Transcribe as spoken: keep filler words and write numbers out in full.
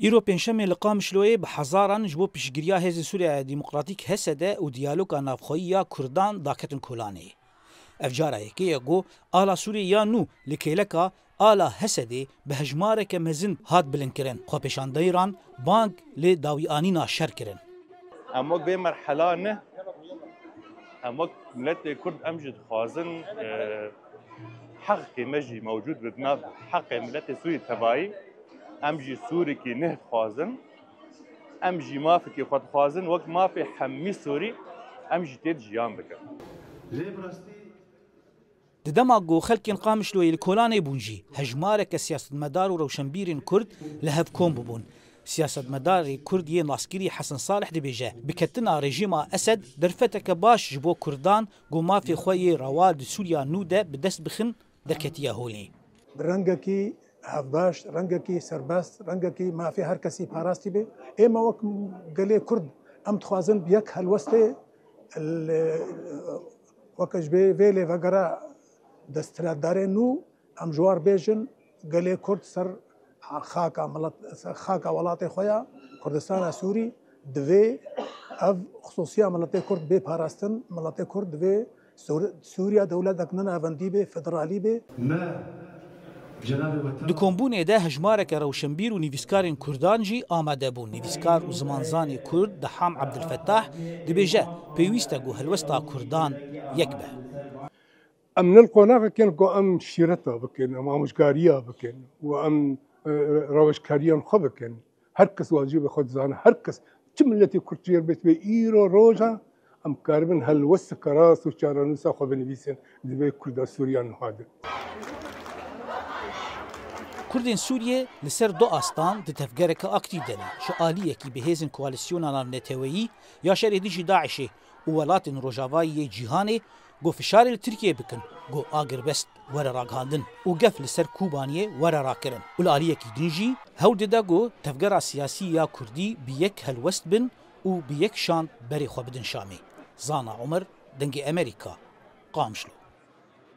Îro pêncşemê li Qamişloyê bi hezaran ji bo piştgiriya Hêzên Sûriya Demokratîk, H S D, û diyaloga navxweyî ya Kurdan daketin kolanê. Ev cara yekê ye ku ala Sûriyê ya nû li kêleka ala H S D'ê bi hejmareke mezin hat bilindkirin. Xwepêşanderan bang li dawîanîna şer kirin. Em wek vê merhela ne, em wek miletê Kurd em jî dixwazin, e, heqê me jî mewcûd be di nav heqê miletê Sûrî tevayî. Em jî Sûrikî neh dixwazin. Em jî mafekî xwe dixwazin, wek mafê hemî Sûrî em jî tê de jiyan bikin. Di dema ku xelkên Qamişloyê li kolanê bûn jî, hejmareke siyasetmedar û rewşenbîrên Kurd li hev kom bibûn. Siyasetmedarê Kurd yê naskirî Hesen Salih dibêje, biketina rejîma Esed derfeteke baş ji bo Kurdan ku mafê xwe yê rewa di Sûriya nû de bi dest bixin, derketiye holê. Bi rengekî hevbeş, rengekî serbest, rengekî mafê her kesî parastî bê. Ême wek gelê Kurd em dixwazin bi yek helwestê li, weke ji vê, vê lêvegera desthilatdarê nû, em ji war bêjin, gelê Kurd ser xaka milet, ser xaka welatê xwe ya Kurdistana Sûrî divê ev xisûsiya miletê Kurd bê parastin, miletê Kurd divê Sûr-, Sûriya dewletek ne navendî bê, federalî bê. Me cenabê wetan. Di kombûnê de hejmareke rewşenbîr û nivîskarên Kurdan jî amade bûn. Nivîskar û zimanzanê Kurd Deham Ebdilfetah dibêje, pêwîst e ku helwesta Kurdan yek be. Em ne li qonaxekê ne ku em şîreta bikin, em amûjkariya bikin û em, e, rewşkariyan xwe bikin. Her kes wacibê xwe dizane, her kes, çi miletê Kurd jê re bêt bê, îro roja em karibin helwesteke rast û çarenûsa xwe binivîsin di vê Kurda Sûriya niha de. Kurdên Sûriyê li ser du astan di tevgereke aktîf de ne. Ji aliyekî bi hêzên koalîsyona navneteweyî ya şerê dijî DAIŞê û welatên rojavayî yê cîhanê ku fişarê li Tirkiyeyê bikin ku agirbest were ragihandin û gef li ser Kobaniyê were rakirin û li aliyekî din jî hewl dide ku tevgera siyasî ya Kurdî bi yek helwest bin û bi yek şand berê xwe bidin Şamê. Zana Omer, Dengê Emerîka, Qamişlo.